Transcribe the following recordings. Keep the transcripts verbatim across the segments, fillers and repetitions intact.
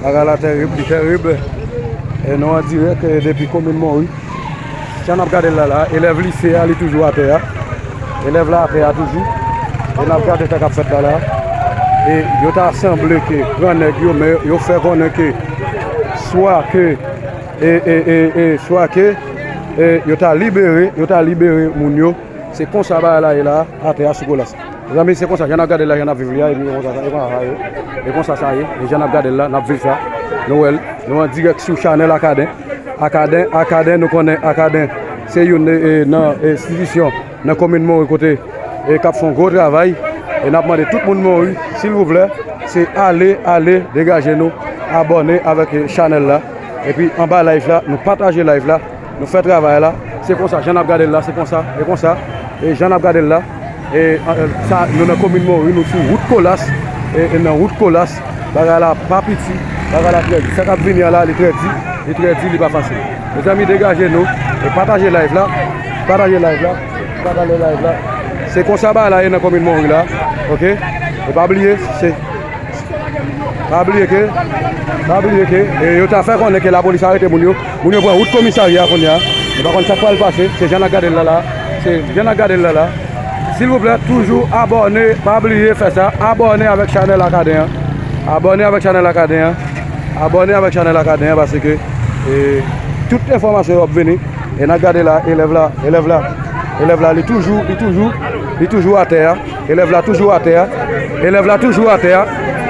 Bagay la tèrib, li tèrib. E nou an dirèk, e, depi komin Monri. Jan n ap gade l la, la, elèv lise a, li toujou atè a. Elèv la atè a toujou. E n ap gade sa k ap fèt la, la. E yo ta sanble ke pran nèg yo, men yo fè konnen ke swa ke, e, e, e, e, swa ke, e, yo ta libere, yo ta libere moun yo. Se konsa bagay la ye la, atè a sou kolas. Mezanmi, se konsa, jan n ap gade l la, jan n ap viv li a, epi e konsa, e konsa sa ye. E konsa sa ye, e jan n ap gade l la, n ap viv sa. Nou wè l, nou an dirèk sou chanèl Akaden. Akaden, Akaden, nou konnen Akaden se youn de, e, nan enstitisyon nan komin Monri kote, e, k ap fè yon gwo travay. E n ap mande tout moun Monri, silvouplè, se ale, ale, degaje nou, abòne avèk, e, chanèl la. Epi anba live la, nou pataje live la. Nou fè travay la, se konsa, jan n ap gade l la, se konsa, e konsa, e jan n ap gade l la, e, e, sa, nou nan komin Monri, nou sou wout Kolas, e, e nan wout Kolas, bagay la pa piti, bagay la trè di. Sa k ap vini an la, li trè di, li trè di, li pa fasil. Mezanmi, degaje nou, e pataje live la, pataje live la, pataje live la. Se konsa bagay la ye nan komin Monri la, oke? E pa bliye, se Pa bliye ke, pa bliye ke, e, yo ta fè konnen ke lapolis arete moun yo. Moun yo pran wout komisarya a kounye a. Nou pa konn sa k pral pase. Se jan n ap gade l la la. Se jan n ap gade l la la. Silvouplè, toujou abòne. Pa bliye fè sa. Abòne avèk chanèl Akaden an. Abòne avèk chanèl Akaden an. Abòne avèk chanèl Akaden an paske, e, tout enfòmasyon yo ap vini. E n ap gade la, elèv la, elèv la. Elèv la, li toujou, li toujou, li toujou atè a. Elèv la toujou atè a. Elèv la toujou atè a.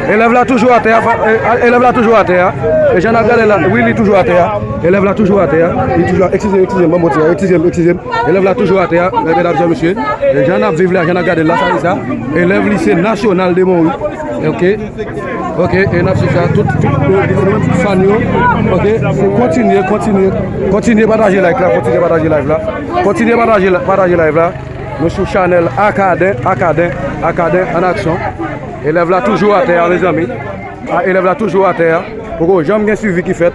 Elèv la toujou atè a. Fa- e- a- Elèv la toujou atè a. E jan n ap gade la, wi, li toujou atè a. Elèv la toujou atè a. Li toujou, eskize, eskize m, ban m retire, eskize m, eskize m. Elèv la toujou atè a, medam e mesye. E jan n ap viv la, jan n ap gade la, sa se sa. Elèv lise nasyonal de Monri. Oke. Oke, e n ap swiv sa, tout, tout, tout, tout fan yo. Oke, se kontinye, kontinye, kontinye pataje live la, kontinye pataje live la. Kontinye pataje, pataje live la. Nou sou chanèl Akaden, Akaden, Akaden an aksyon. Elèv la toujou atè a, mezanmi. A, elèv la toujou atè a. Poko janm gen swivi ki fèt.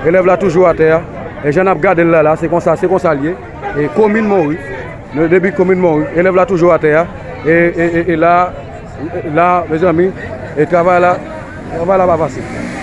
Elèv la toujou atè a. E jan n ap gade l la, la, se konsa, se konsa l ye. E komin Monri. Nou depi komin Monri. Elèv la toujou atè a. E, e, e, e la, la, mezanmi, e travay la, travay la pa fasil.